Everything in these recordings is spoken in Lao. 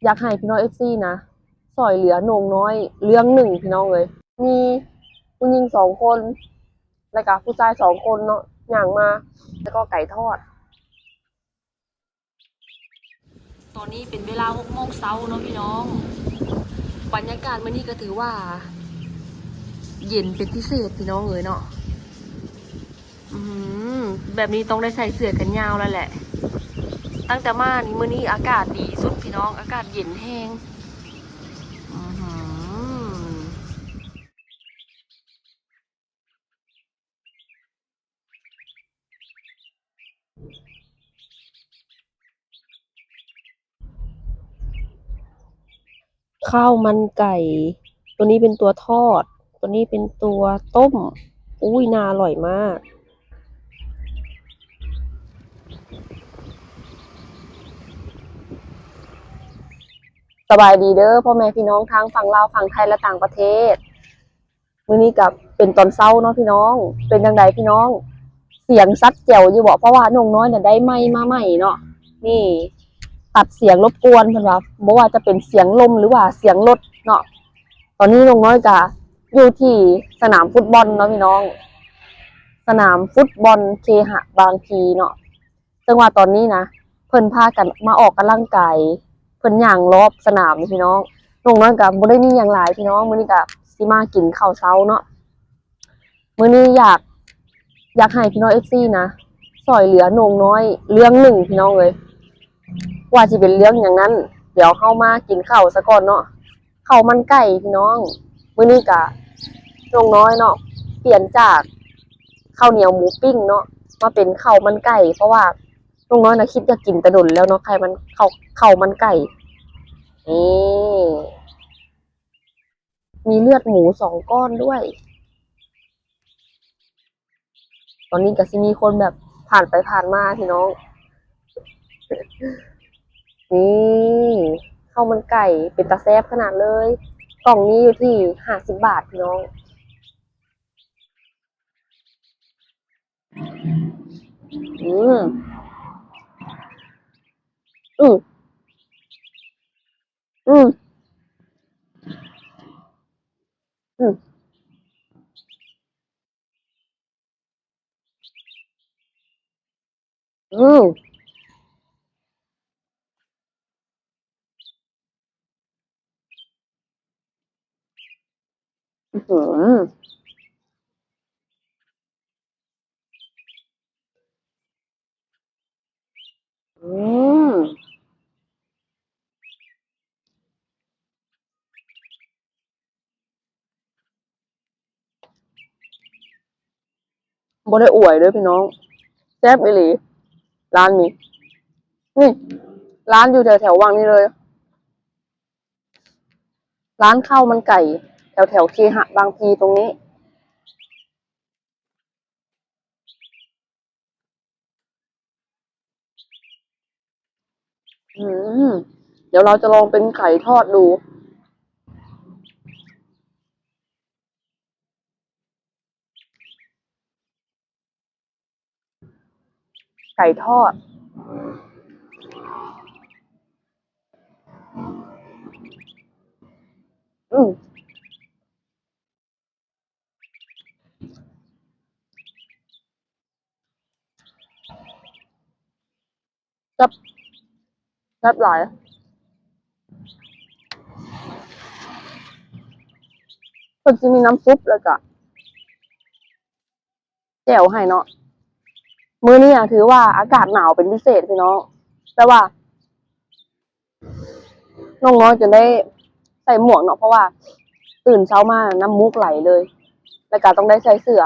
ຢາກໃຫ້ພີ່ນ້ອງເອັຟຊີນະ ຊ່ອຍເຫຼືອໜຸ່ມນ້ອຍເລື່ອງໜຶ່ງພີ່ນ້ອງເອີຍ. ມີຜູ້ຍິງສອງຄົນ ແລ້ວກະຜູ້ຊາຍສອງຄົນເນາະ ຍ່າງມາ ແລ້ວກໍໄກ່ທອດ. ຕອນນີ້ເປັນເວລາຫົກໂມງເຊົ້າເນາະພີ່ນ້ອງ. ບັນຍາກາດມື້ນີ້ກໍຖືວ່າເຢັນເປັນພິເສດພີ່ນ້ອງເອີຍເນາະ. ອືມ ແບບນີ້ຕ້ອງໄດ້ໃສ່ເສື້ອແຂນຍາວແລ້ວແຫຼະ. ຕັ້ງແຕ່ມານີ້ ມື້ນີ້ອາກາດດີສຸດພີ່ນ້ອງ, ອາກາດເຢັນແຮງ. ອືມ ຂ້າວມັນໄກ່ ຕົວນີ້ເປັນຕົວທອດ ຕົວນີ້ເປັນຕົວຕົ້ມ. ອຸ້ຍ ໜ້າອະລ່ອຍມາກ. ສະບາຍດີເດີພໍ່ແມ່ພີ່ນ້ອງທາງຝັ່ງລາວ, ຝັ່ງໄທ ແລະ ຕ່າງປະເທດ. ມື້ນີ້ກໍເປັນຕອນເຊົ້າເນາະພີ່ນ້ອງ. ເປັນຈັ່ງໃດພີ່ນ້ອງ? ສຽງຊັດແຈວຢູ່ບໍ່? ເພາະວ່າໜຸ່ມນ້ອຍນະໄດ້ໄມມາໃໝ່ເນາະ. ນີ້ຕັດສຽງລົບກວນເພິ່ນວ່າ, ບໍ່ວ່າຈະເປັນສຽງລົມ ຫຼືວ່າສຽງລົດເນາະ. ຕອນນີ້ໜຸ່ມນ້ອຍກະຢູ່ທີ່ສະໜາມຟຸດບອນເນາະພີ່ນ້ອງ, ສະໜາມຟຸດບອນເຄຫະບາງພີເນາະ. ເຊິ່ງວ່າຕອນນີ້ນະ ເພິ່ນພາກັນມາອອກກຳລັງກາຍ, ເພິ່ນຍ່າງລອບສະໜາມພີ່ນ້ອງ. ໜຸ່ມນ້ອຍກໍບໍ່ໄດ້ມີຫຍັງຫຼາຍພີ່ນ້ອງ, ມື້ນີ້ກໍຊິມາກິນເຂົ້າເຊົ້າເນາະ. ມື້ນີ້ຢາກ ຢາກໃຫ້ພີ່ນ້ອງເອັຟຊີນະ ຊ່ອຍເຫຼືອໜຸ່ມນ້ອຍເລື່ອງໜຶ່ງພີ່ນ້ອງເອີຍ. ວ່າຊິເປັນເລື່ອງຫຍັງນັ້ນ ດຽວເຮົາມາກິນເຂົ້າສາກ່ອນເນາະ. ເຂົ້າມັນໄກ່ພີ່ນ້ອງ, ມື້ນີ້ກະໜຸ່ມນ້ອຍເນາະ ປ່ຽນຈາກເຂົ້າໜຽວໝູປີ້ງເນາະ ມາເປັນເຂົ້າມັນໄກ່ ເພາະວ່າໜຸ່ມນ້ອຍນະຄິດຢາກກິນແຕ່ດົນແລ້ວເນາະ ໄຂ່ມັນ ເຂົ້າ ເຂົ້າມັນໄກ່. ນີ້ ມີເລືອດໝູສອງກ້ອນດ້ວຍ. ຕອນນີ້ກໍຊິມີຄົນແບບຜ່ານໄປຜ່ານມາພີ່ນ້ອງ. ນີ້ ເຂົ້າມັນໄກ່ເປັນຕາແຊບຂະໜາດເລີຍ. ກ່ອງນີ້ຢູ່ທີ່ຫ້າສິບບາດພີ່ນ້ອງ. ອືມ ອືມ ອືມ ອືມ. ອືມ ອືມ ອືມ. ບໍ່ໄດ້ອວຍເດີພີ່ນ້ອງ, ແຊບອີ່ຫຼີ ຮ້ານນີ້. ນີ້ ຮ້ານຢູ່ແຖວໆວັງນີ້ເລີຍ, ຮ້ານເຂົ້າມັນໄກ່ ແຖວໆເຄຫະບາງພີຕົງນີ້. ອືມ ດຽວເຮົາຈະລອງເປັນໄກ່ທອດດູ. ໄກ່ທອດ ອືມ. ແຊບ ແຊບຫຼາຍ. ເພິ່ນຊິມີນ້ຳຊຸບ ແລ້ວກະ ແຈ່ວໃຫ້ເນາະ. ມື້ນີ້ອະຖືວ່າອາກາດໜາວເປັນພິເສດພີ່ນ້ອງ, ແບບວ່ານ້ອງນ້ອຍຈົນໄດ້ໃສ່ໝວກເນາະ ເພາະວ່າຕື່ນເຊົ້າມານ້ຳມູກໄຫຼເລີຍ, ແລ້ວກະຕ້ອງໄດ້ໃສ່ເສື້ອ.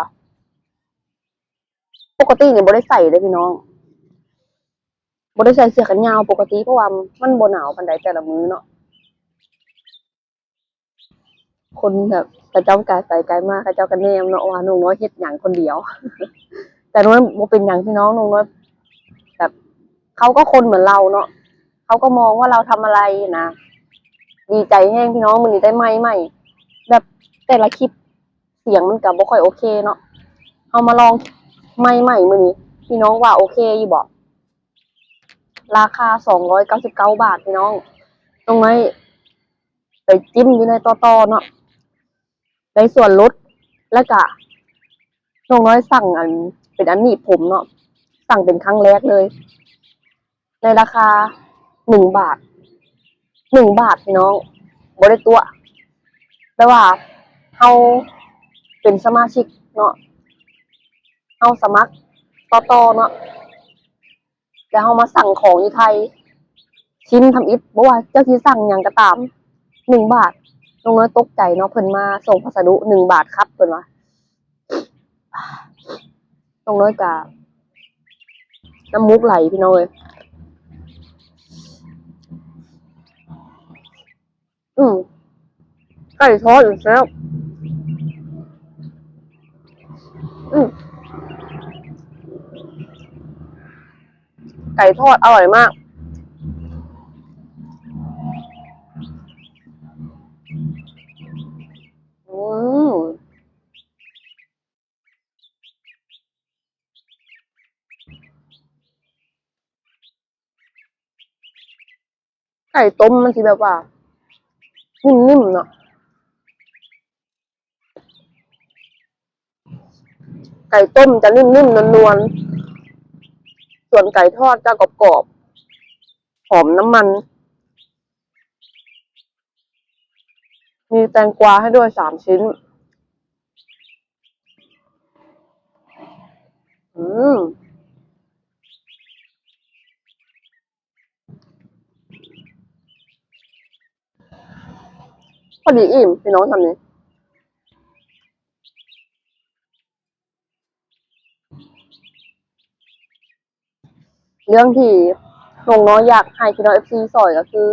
ປົກກະຕິນີ້ບໍ່ໄດ້ໃສ່ເດ້ພີ່ນ້ອງ, ບໍ່ໄດ້ໃສ່ເສື້ອແຂນຍາວປົກກະຕິ ເພາະວ່າມັນບໍ່ໜາວປານໃດແຕ່ລະມື້ເນາະ. ຄົນແບບເຂົາເຈົ້າກາຍໄປກາຍມາ ເຂົາເຈົ້າກໍແນມເນາະວ່ານ້ອງນ້ອຍເຮັດຫຍັງຄົນດຽວ. ແຕ່ນ້ອຍບໍ່ເປັນຫຍັງພີ່ນ້ອງ, ນ້ອງນ້ອຍແບບ ເຂົາກໍຄົນເໝືອນເຮົາເນາະ, ເຂົາກໍມອງວ່າເຮົາທຳອະໄລນະ. ດີໃຈແຮງພີ່ນ້ອງ, ມື້ນີ້ໄດ້ໄມໃໝ່. ແບບແຕ່ລະຄລິບສຽງມັນກໍບໍ່ຄ່ອຍໂອເຄເນາະ. ເຮົາມາລອງໄມໃໝ່ມື້ນີ້, ພີ່ນ້ອງວ່າໂອເຄຢູ່ບໍ່? ລາຄາສອງຮ້ອຍເກົ້າສິບເກົ້າບາດພີ່ນ້ອງ. ນ້ອງນ້ອຍໄປຈິ້ມຢູ່ໃນຕໍ່ໆເນາະ ໄດ້ສ່ວນລົດ ແລ້ວກະນ້ອງນ້ອຍສັ່ງອັນ ເປັນອັນໜີບຜົມເນາະ ສັ່ງເປັນຄັ້ງແລກເລີຍ ໃນລາຄາໜຶ່ງບາດ ໜຶ່ງບາດພີ່ນ້ອງ ບໍ່ໄດ້ຕົວະ ແບບວ່າເຮົາເປັນສະມາຊິກເນາະ ເຮົາສະໝັກຕໍ່ໆເນາະ ແລ້ວເຮົາມາສັ່ງຂອງຢູ່ໄທ ຊິ້ນທຳອິດ ບໍ່ວ່າເຈົ້າຊິສັ່ງຫຍັງກໍຕາມ ໜຶ່ງບາດ. ນ້ອງນ້ອຍຕົກໃຈເນາະ ເພິ່ນມາສົ່ງພັດສະດຸ ໜຶ່ງບາດຄັບ ເພິ່ນວ່າ. ນ້ອງນ້ອຍກະນ້ຳມູກໄຫຼພີ່ນ້ອງເອີຍ. ອືມ ໄກ່ທອດນີ້ແຊບ. ອືມ ໄກ່ທອດອະຮ່ອຍມາກ. ອືມ. ໄກ່ຕົ້ມມັນຊິແບບວ່າ ນິ້ມໆເນາະ ໄກ່ຕົ້ມຈະນິ້ມໆ ນວນໆ ສ່ວນໄກ່ທອດຈະກອບໆ ຫອມນ້ຳມັນ. ມີແຕງກວາໃຫ້ດ້ວຍສາມຊິ້ນ. ອືມ ພໍດີອີ່ມພີ່ນ້ອງ ຊ່ຳນີ້. ເລື່ອງທີ່ນ້ອງນ້ອຍຢາກໃຫ້ພີ່ນ້ອງເອັຟຊີຊ່ອຍກໍຄື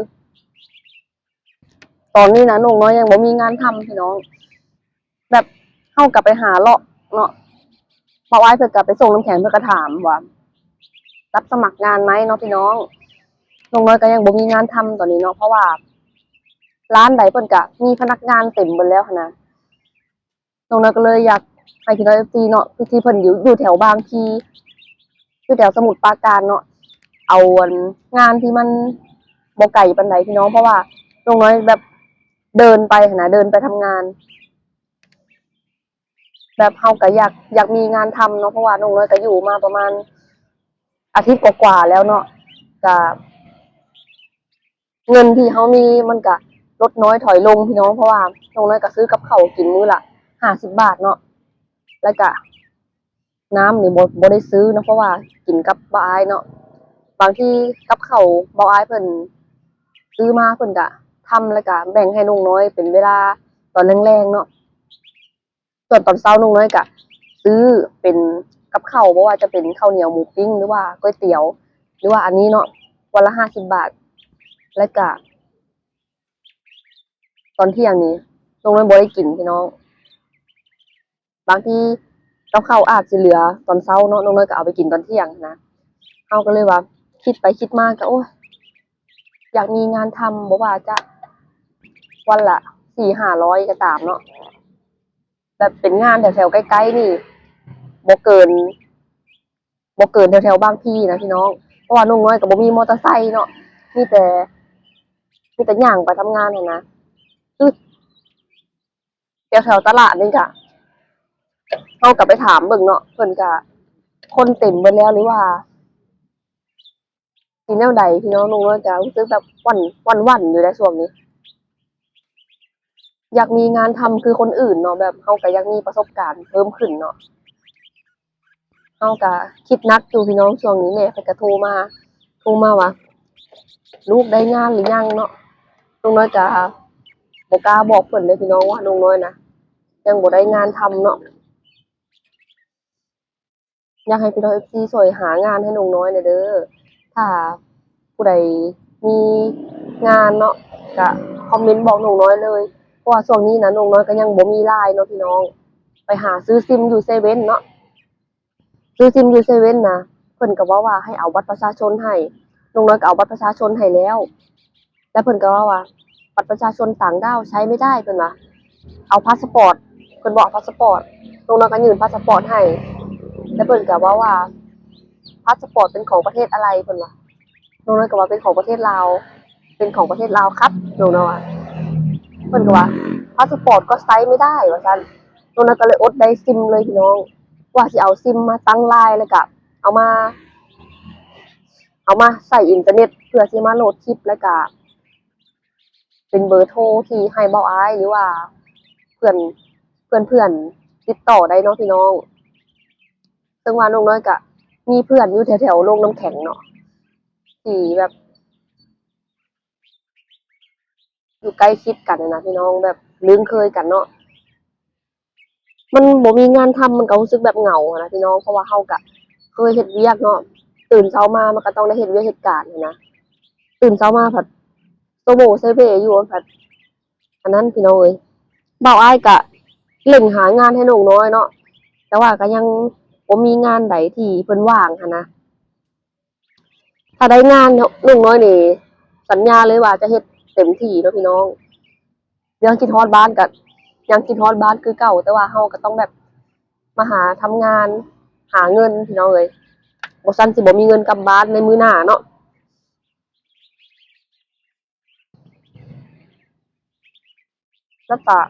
ຕອນນີ້ນະນ້ອງນ້ອຍຍັງບໍ່ມີງານທຳພີ່ນ້ອງ ແບບເຮົາກໍໄປຫາເລາະເນາະ ບ່າວອ້າຍເພິ່ນກໍໄປສົ່ງນ້ຳແຂງ ເພິ່ນກໍຖາມວ່າຮັບສະໝັກງານໄໝເນາະພີ່ນ້ອງ. ນ້ອງນ້ອຍກໍຍັງບໍ່ມີງານທຳຕອນນີ້ເນາະ ເພາະວ່າຮ້ານໃດເພິ່ນກໍມີພະນັກງານເຕັມເບິດແລ້ວຫັ້ນນະ. ນ້ອງນ້ອຍກໍເລີຍຢາກໃຫ້ພີ່ນ້ອງເອັຟຊີເນາະ ທີ່ເພິ່ນຢູ່ ຢູ່ແຖວບາງພີ ຢູ່ແຖວສະໝຸດປາການເນາະ ເອົາອັນງານທີ່ມັນບໍ່ໄກປານໃດພີ່ນ້ອງ ເພາະວ່ານ້ອງນ້ອຍແບບເດີນໄປຫັ້ນນະ ເດີນໄປທຳງານ ແບບເຮົາກໍຢາກ ຢາກມີງານທຳເນາະ ເພາະວ່ານ້ອງນ້ອຍກໍຢູ່ມາປະມານອາທິດກວ່າໆແລ້ວເນາະ ກໍ ເງິນທີ່ເຮົາມີມັນກະລົດນ້ອຍຖອຍລົງພີ່ນ້ອງ ເພາະວ່ານ້ອງນ້ອຍກະຊື້ກັບເຂົ້າກິນມື້ລະຫ້າສິບບາດເນາະ ແລ້ວກະນ້ຳນີ້ບໍ່ ບໍ່ໄດ້ຊື້ເນາະ ເພາະວ່າກິນກັບບ່າວອ້າຍເນາະ. ບາງທີກັບເຂົ້າບ່າວອ້າຍເພິ່ນຊື້ມາ ເພິ່ນກະທຳ ແລ້ວກະແບ່ງໃຫ້ນ້ອງນ້ອຍເປັນເວລາຕອນແລງໆເນາະ. ສ່ວນຕອນເຊົ້ານ້ອງນ້ອຍກະຊື້ເປັນກັບເຂົ້າ ບໍ່ວ່າຈະເປັນເຂົ້າໜຽວໝູປີ້ງ ຫຼືວ່າກ໋ວຍຕຽວ ຫຼືວ່າອັນນີ້ເນາະ ວັນລະຫ້າສິບບາດ ແລ້ວກະຕອນທ່ຽງນີ້ນ້ອງນ້ອຍບໍ່ໄດ້ກິນພີ່ນ້ອງ. ບາງທີກັບເຂົ້າອາດຊິເຫຼືອຕອນເຊົ້າເນາະ ນ້ອງນ້ອຍກະເອົາໄປກິນຕອນທ່ຽງນະ. ເຮົາກະເລີຍວ່າຄິດໄປຄິດມາກະ ໂອ້ຍ ຢາກມີງານທຳ ບໍ່ວ່າຈະວັນລະສີ່ຫ້າຮ້ອຍກະຕາມເນາະ ແບບເປັນງານແຖວໆໃກ້ໆນີ້ ບໍ່ເກີນ ບໍ່ເກີນແຖວໆບາງພີນະພີ່ນ້ອງ ເພາະວ່ານ້ອງນ້ອຍກະບໍ່ມີມໍເຕີໄຊເນາະ ມີແຕ່ ມີແຕ່ຍ່າງໄປທຳງານຫັ້ນນະ. ອື ແຖວໆຕະຫຼາດນີ້ກະ ເຮົາກະໄປຖາມເບິ່ງເນາະ ເພິ່ນກະຄົນເຕັມເບິດແລ້ວ ຫຼືວ່າ ຊິແນວໃດພີ່ນ້ອງ. ນ້ອງນ້ອຍກະຮູ້ສຶກແບບຫວັ່ນ ຫວັ່ນໆຢູ່ໃດ໋ຊ່ວງນີ້ ຢາກມີງານທຳຄືຄົນອື່ນເນາະ ແບບເຮົາກະຢາກມີປະສົບການເພີ່ມຂຶ້ນເນາະ. ເຮົາກະຄິດໜັກຢູ່ພີ່ນ້ອງ ຊ່ວງນີ້ແມ່ເພິ່ນກະໂທມາ ໂທມາວ່າ ລູກໄດ້ງານຫຼືຍັງເນາະ. ນ້ອງນ້ອຍກະບໍ່ກ້າບອກເພິ່ນເດ້ພີ່ນ້ອງ ວ່ານ້ອງນ້ອຍນະ ຍັງບໍ່ໄດ້ງານທຳເນາະ. ຢາກໃຫ້ພີ່ນ້ອງເອັຟຊີຊ່ອຍຫາງານໃຫ້ນ້ອງນ້ອຍແດ່ເດີ. ຖ້າຜູ້ໃດມີງານເນາະ ກະຄອມເມັນບອກນ້ອງນ້ອຍເລີຍ ເພາະວ່າຊ່ວງນີ້ນະ ນ້ອງນ້ອຍກະຍັງບໍ່ມີລາຍເນາະພີ່ນ້ອງ. ໄປຫາຊື້ຊິມຢູ່ເຊເວັ່ນເນາະ ຊື້ຊິມຢູ່ເຊເວັ່ນນະ ເພິ່ນກະເວົ້າວ່າໃຫ້ເອົາບັດປະຊາຊົນໃຫ້ ນ້ອງນ້ອຍກະເອົາບັດປະຊາຊົນໃຫ້ແລ້ວ. ແລ້ວເພິ່ນກໍເວົ້າວ່າ ບັດປະຊາຊົນຕ່າງດ້າວໃຊ້ໄມ່ໄດ້ ເພິ່ນວ່າ ເອົາພາສປອດ ເພິ່ນບອກເອົາພາສປອດ ນ້ອງນ້ອຍກໍຍື່ນພາສປອດໃຫ້ ແລ້ວເພິ່ນກໍເວົ້າວ່າ ພາສປອດເປັນຂອງປະເທດອະໄລ ເພິ່ນວ່າ ນ້ອງນ້ອຍກໍວ່າເປັນຂອງປະເທດລາວ. ເປັນຂອງປະເທດລາວຄັບ ນ້ອງນ້ອຍວ່າ. ເພິ່ນກໍວ່າ ພາສະປອດກໍໃຊ້ໄມ່ໄດ້ ວ່າຊັ້ນ. ນ້ອງນ້ອຍກໍເລີຍອົດໄດ້ຊິມເລີຍພີ່ນ້ອງ ວ່າຊິເອົາຊິມມາຕັ້ງລາຍ ແລ້ວກະເອົາມາ ເອົາມາໃສ່ອິນເຕີເນັດ ເພື່ອຊິມາໂຫຼດຄລິບ ແລ້ວກະ ເປັນເບີໂທທີ່ໃຫ້ເບົາອ້າຍ ຫຼືວ່າເພື່ອນ ເພື່ອນໆຕິດຕໍ່ໄດ້ເນາະພີ່ນ້ອງ. ເຊິ່ງວ່ານ້ອງນ້ອຍກະມີເພື່ອນຢູ່ແຖວໆໂລງນ້ຳແຂງເນາະ ທີ່ແບບຢູ່ໃກ້ຊິດກັນຫັ້ນນະພີ່ນ້ອງ ແບບລຶ້ງເຄີຍກັນເນາະ. ມັນບໍ່ມີງານທຳ ມັນກໍຮູ້ສຶກແບບເຫງົາຫັ້ນນະພີ່ນ້ອງ ເພາະວ່າເຮົາກະເຄີຍເຮັດວຽກເນາະ ຕື່ນເຊົ້າມາມັນກໍຕ້ອງໄດ້ເຮັດວຽກເຮັດການຫັ້ນນະ. ຕື່ນເຊົ້າມາພັດໂຊໂບເຊເບຢູ່ ພັດອັນນັ້ນພີ່ນ້ອງເອີຍ. ເບົາອ້າຍກະເລັ່ງຫາງານໃຫ້ນ້ອງນ້ອຍເນາະ ແຕ່ວ່າກໍຍັງບໍ່ມີງານໃດທີ່ເພິ່ນວ່າງຫັ້ນນະ. ຖ້າໄດ້ງານເນາະ ນ້ອງນ້ອຍນີ້ສັນຍາເລີຍວ່າຈະເຮັດເຕັມທີ່ເນາະພີ່ນ້ອງ. ເລື່ອງຄິດຮອດບ້ານກໍຍັງຄິດຮອດບ້ານຄືເກົ່າ ແຕ່ວ່າເຮົາກໍຕ້ອງແບບມາຫາທຳງານຫາເງິນພີ່ນ້ອງເອີຍ ບໍ່ຊັ້ນຊິບໍ່ມີເງິນກັບບ້ານໃນມື້ໜ້າເນາະ. ແລ້ວກະ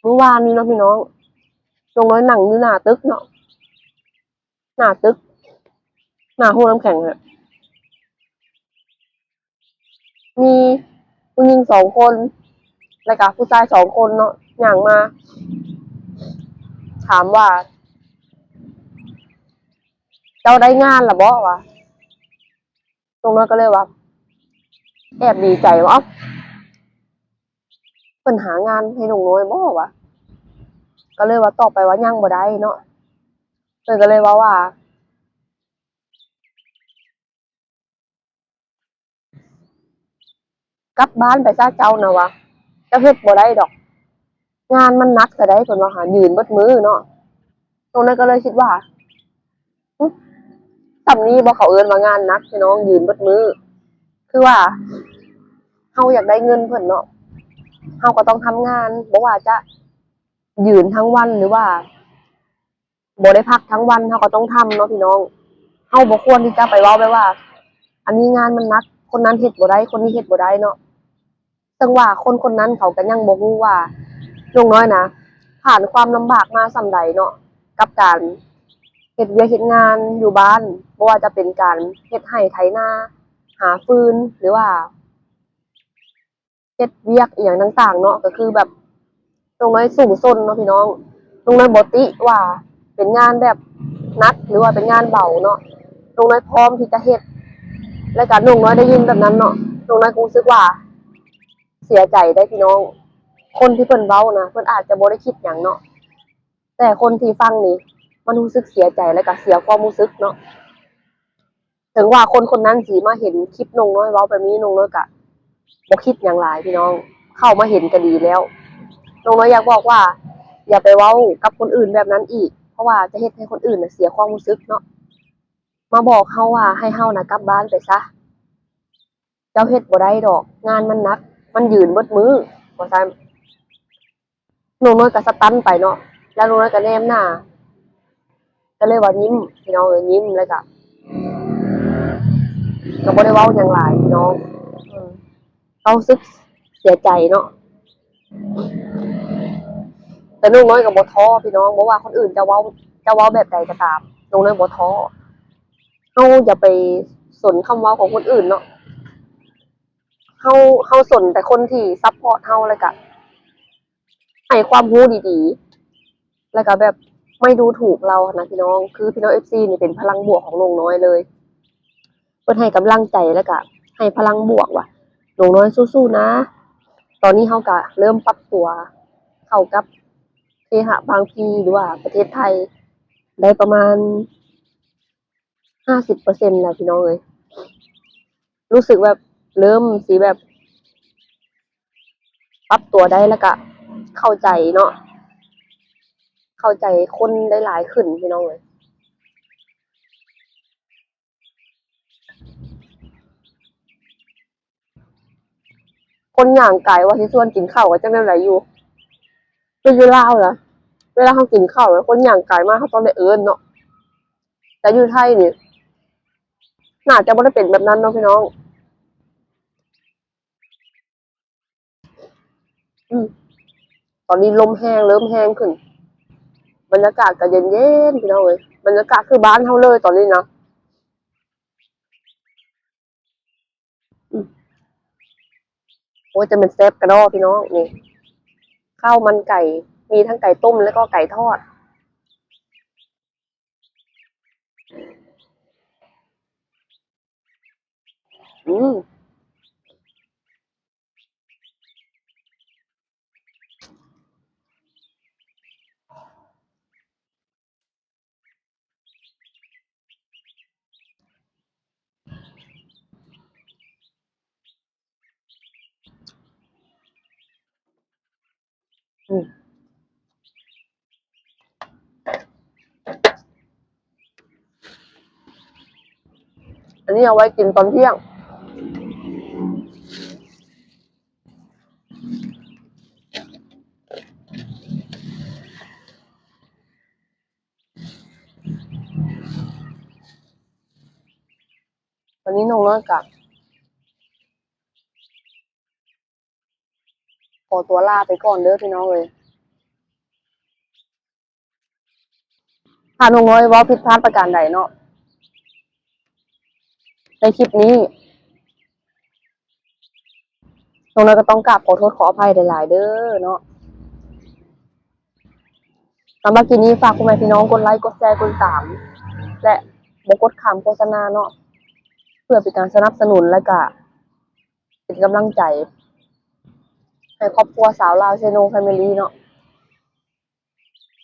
ມື້ວານນີ້ເນາະພີ່ນ້ອງ ນ້ອງນ້ອຍນັ່ງຢູ່ໜ້າຕຶກເນາະ ໜ້າຕຶກ ໜ້າໂຮງນ້ຳແຂງຫັ້ນ ມີຜູ້ຍິງສອງຄົນ ແລ້ວກະຜູ້ຊາຍສອງຄົນເນາະ ຍ່າງມາຖາມວ່າ ເຈົ້າໄດ້ງານລະບໍ ວ່າ. ນ້ອງນ້ອຍກໍເລີຍວ່າ ແອບດີໃຈວ່າ ເອົ້າ ເພິ່ນຫາງານໃຫ້ນ້ອງນ້ອຍບໍ ວ່າ. ກໍເລີຍວ່າຕອບໄປວ່າຍັງບໍ່ໄດ້ເນາະ. ເພິ່ນກໍເລີຍເວົ້າວ່າ ກັບບ້ານໄປຊະເຈົ້ານະວ່າ ເຈົ້າເຮັດບໍ່ໄດ້ດອກ ງານມັນໜັກຊະໃດ ເພິ່ນວ່າຫາ ຢືນເບິດມື້ເນາະ. ນ້ອງນ້ອຍກໍເລີຍຄິດວ່າ ຫຶ ສ່ຳນີ້ບໍ່ ເຂົາເອີ້ນວ່າງານໜັກພີ່ນ້ອງ ຢືນເບິດມື້. ຄືວ່າເຮົາຢາກໄດ້ເງິນເພິ່ນເນາະ ເຮົາກໍຕ້ອງທຳງານ ບໍ່ວ່າຈະຢືນທັງວັນ ຫຼືວ່າ ບໍ່ໄດ້ພັກທັງວັນ ເຮົາກໍຕ້ອງທຳເນາະພີ່ນ້ອງ. ເຮົາບໍ່ຄວນທີ່ຈະໄປເວົ້າແບບວ່າ ອັນນີ້ງານມັນໜັກ ຄົນນັ້ນເຮັດບໍ່ໄດ້ ຄົນນີ້ເຮັດບໍ່ໄດ້ເນາະ. ເຊິ່ງວ່າຄົນຄົນນັ້ນເຂົາກໍຍັງບໍ່ຮູ້ວ່ານ້ອງນ້ອຍນະ ຜ່ານຄວາມລຳບາກມາສ່ຳໃດເນາະ ກັບການເຮັດວຽກເຮັດງານຢູ່ບ້ານ ບໍ່ວ່າຈະເປັນການເຮັດໄຮ່ໄຖນາ ຫາຟືນ ຫຼືວ່າ ເຮັດວຽກອີ່ຫຍັງຕ່າງໆເນາະ ກໍຄືແບບນ້ອງນ້ອຍສູ້ຊົນເນາະພີ່ນ້ອງ. ນ້ອງນ້ອຍບໍ່ຕິວ່າເປັນງານແບບໜັກ ຫຼືວ່າເປັນງານເບົາເນາະ ນ້ອງນ້ອຍພ້ອມທີ່ຈະເຮັດ. ແລ້ວກໍນ້ອງນ້ອຍໄດ້ຍິນແບບນັ້ນເນາະ ນ້ອງນ້ອຍກໍຮູ້ສຶກວ່າເສຍໃຈເດ້ພີ່ນ້ອງ. ຄົນທີ່ເພິ່ນເວົ້ານະ ເພິ່ນອາດຈະບໍ່ໄດ້ຄິດຫຍັງເນາະ ແຕ່ຄົນທີ່ຟັງນີ້ ມັນຮູ້ສຶກເສຍໃຈ ແລ້ວກໍເສຍຄວາມຮູ້ສຶກເນາະ. ເຖິງວ່າຄົນຄົນນັ້ນຊິມາເຫັນຄລິບນ້ອງນ້ອຍເວົ້າແບບນີ້ ນ້ອງນ້ອຍກະບໍ່ຄິດຫຍັງຫຼາຍພີ່ນ້ອງ ເຂົ້າມາເຫັນກະດີແລ້ວ. ນ້ອງນ້ອຍຢາກບອກວ່າ ຢ່າໄປເວົ້າກັບຄົນອື່ນແບບນັ້ນອີກ ເພາະວ່າຈະເຮັດໃຫ້ຄົນອື່ນນະເສຍຄວາມຮູ້ສຶກເນາະ. ມາບອກເຮົາວ່າໃຫ້ເຮົານະກັບບ້ານໄປຊະ ເຈົ້າເຮັດບໍ່ໄດ້ດອກ ງານມັນໜັກ ມັນຢືນເບິດມື້ ວ່າຊັ້ນ. ນ້ອງນ້ອຍກໍສະຕັນໄປເນາະ ແລ້ວນ້ອງນ້ອຍກໍແນມໜ້າ ກໍເລີຍວ່າຍິ້ມພີ່ນ້ອງເອີຍ ຍິ້ມ ແລ້ວກໍ ກໍບໍ່ໄດ້ເວົ້າຫຍັງຫຼາຍພີ່ນ້ອງ. ເອີ ກໍຮູ້ສຶກເສຍໃຈເນາະ ແຕ່ນ້ອງນ້ອຍກໍບໍ່ທໍ້ພີ່ນ້ອງ ບໍ່ວ່າຄົນອື່ນຈະເວົ້າ ຈະເວົ້າແບບໃດກໍຕາມ ນ້ອງນ້ອຍບໍ່ທໍ້. ເຮົາຢ່າໄປສົນຄຳເວົ້າຂອງຄົນອື່ນເນາະ ເຮົາ ເຮົາສົນແຕ່ຄົນທີ່ຊັບພອດເຮົາ ແລ້ວກະໃຫ້ຄວາມຮູ້ດີໆ ແລ້ວກະແບບໄມ່ດູຖູກເຮົາຫັ້ນນະພີ່ນ້ອງ. ຄືພີ່ນ້ອງເອັຟຊີນີ້ເປັນພະລັງບວກຂອງນ້ອງນ້ອຍເລີຍ ເພິ່ນໃຫ້ກຳລັງໃຈ ແລ້ວກະໃຫ້ພະລັງບວກວ່າ ນ້ອງນ້ອຍສູ້ໆນະ. ຕອນນີ້ເຮົາກະເລີ່ມປັບຕົວເຂົ້າກັບເຄຫະບາງພີ ຫຼືວ່າປະເທດໄທ ໄດ້ປະມານ ຫ້າສິບເປີເຊັນແລ້ວພີ່ນ້ອງເອີຍ ຮູ້ສຶກແບບເລີ່ມຊິແບບປັບຕົວໄດ້ ແລ້ວກະເຂົ້າໃຈເນາະ ເຂົ້າໃຈຄົນໄດ້ຫຼາຍຂຶ້ນພີ່ນ້ອງເອີຍ. ຄົນຍ່າງກາຍວ່າຊິຊວນກິນເຂົ້າກໍຈັກແນວໃດຢູ່ ຄືຢູ່ລາວນະ ເວລາເຮົາກິນເຂົ້ານະ ຄົນຍ່າງກາຍມາເຮົາຕ້ອງໄດ້ເອີ້ນເນາະ. ແຕ່ຢູ່ໄທນີ້ ໜ້າຈະບໍ່ໄດ້ເປັນແບບນັ້ນເນາະພີ່ນ້ອງ. ອືມ ຕອນນີ້ລົມແຮງ ເລີ່ມແຮງຂຶ້ນ ບັນຍາກາດກໍເຢັນໆ ພີ່ນ້ອງເອີຍ ບັນຍາກາດຄືບ້ານເຮົາເລີຍຕອນນີ້ນະ. ອືມ ໂອ້ຍ ຈະແມ່ນແຊບກະດໍ້ພີ່ນ້ອງ ນີ້ ເຂົ້າມັນໄກ່ ມີທັງໄກ່ຕົ້ມ ແລ້ວກໍໄກ່ທອດ. ອືມ ອືມ ອັນນີ້ເອົາໄວ້ກິນຕອນທ່ຽງ. ວັນນີ້ນ້ອງນ້ອຍກະຂໍຕົວລາໄປກ່ອນເດີພີ່ນ້ອງເອີຍ. ຖ້ານ້ອງນ້ອຍເວົ້າຜິດພາດປະການໃດເນາະ ໃນຄລິບນີ້ ນ້ອງນ້ອຍກໍຕ້ອງກາບຂໍໂທດຂໍອະໄພຫຼາຍໆເດີເນາະ. ສຳລັບຄລິບນີ້ ຝາກພໍ່ແມ່ພີ່ນ້ອງກົດໄລ ກົດແຊ ກົດຕິດຕາມ ແລະ ບໍ່ກົດຂ້າມໂຄສະນາເນາະ ເພື່ອເປັນການສະໜັບສະໜູນ ແລະ ກະເປັນກຳລັງໃຈໃຫ້ຄອບຄົວຊາວລາວ Channel Family ເນາະ.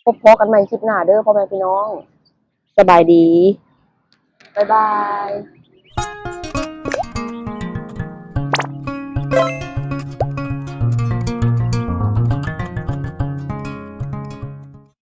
ພົບພໍ້ກັນໃໝ່ຄລິບໜ້າເດີພໍ່ແມ່ພີ່ນ້ອງ. ສະບາຍດີ. ບາຍບາຍ.